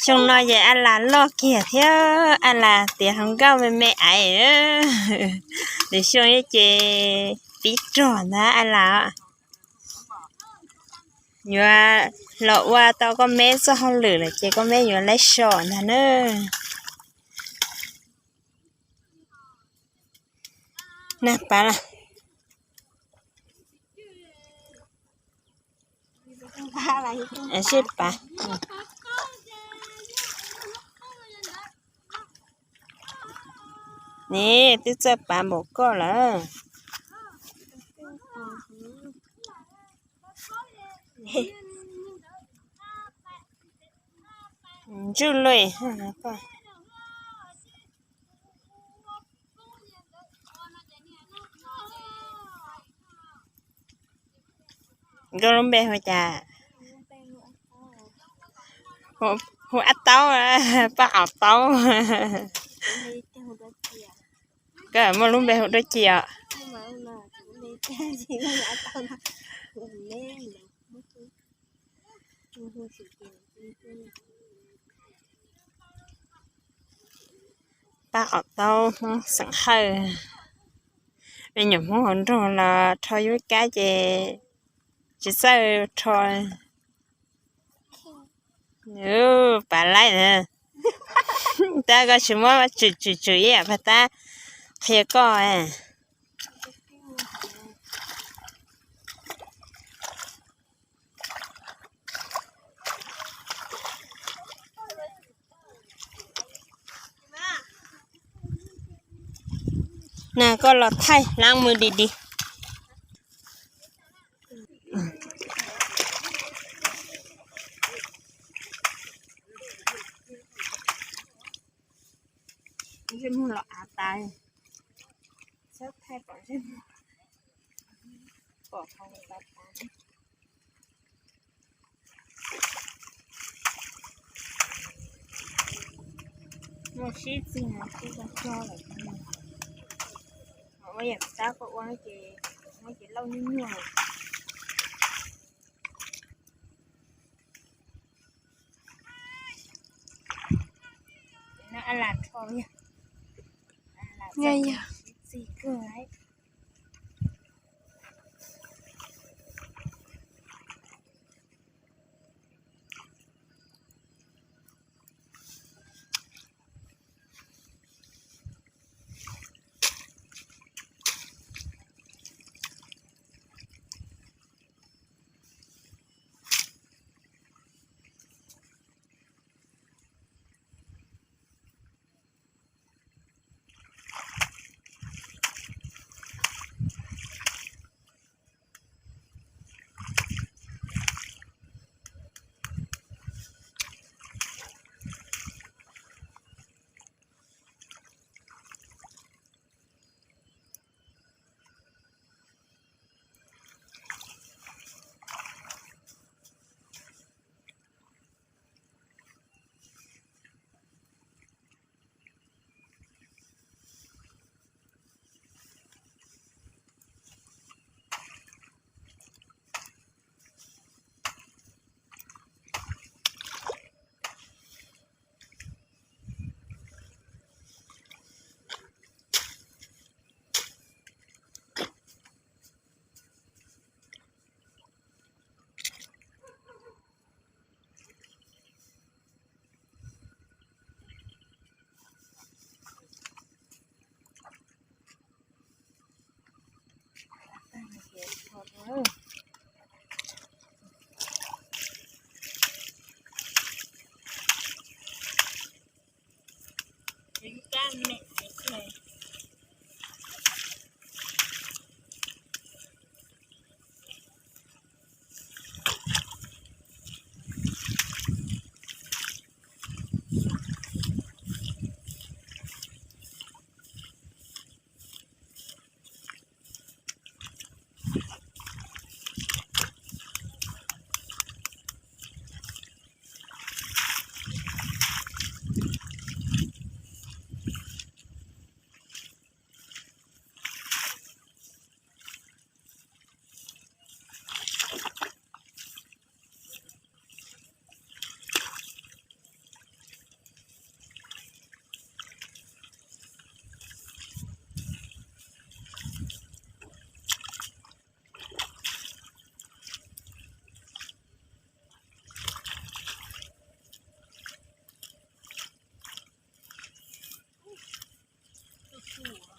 Xyoo no ces a las loj kiag thiab, a las tiav hluas nkauj me me aiv. Lwm xyoo ces pib rog ntag a las. Yuav los ua tau koj meb txoj hauj lwm lawm ces koj meb yuav laib so ntag na. Na pav, sib pav. Ne twb txawj pav npaum koj lawm. Ntsuj loj. Nkauj lub npe hu cas? Hu Ab Taub, Paj Qaum Taub. Koj muaj lub npe hu dua ci os? Paj Qaum Taub, Hmoob xeem Hawj. Me nyuam Hmoob hauv nroog los rho yub kab ces tsis txawj rho. Pav laib na. Tab koj tsis muab tswm tswm tswm ib yam pag tab qhia koj. Na koj los thaij lab mus dim dim. Zej muag los av tas, txhob thaij pom zej muag, pom qhov tas tas. Muaj sib txig no sib txig cog lawm. Ua yam tab koj ua ces, ces lauj nyuaj nyuaj. No a las rho, a las sib txig kawg. Tus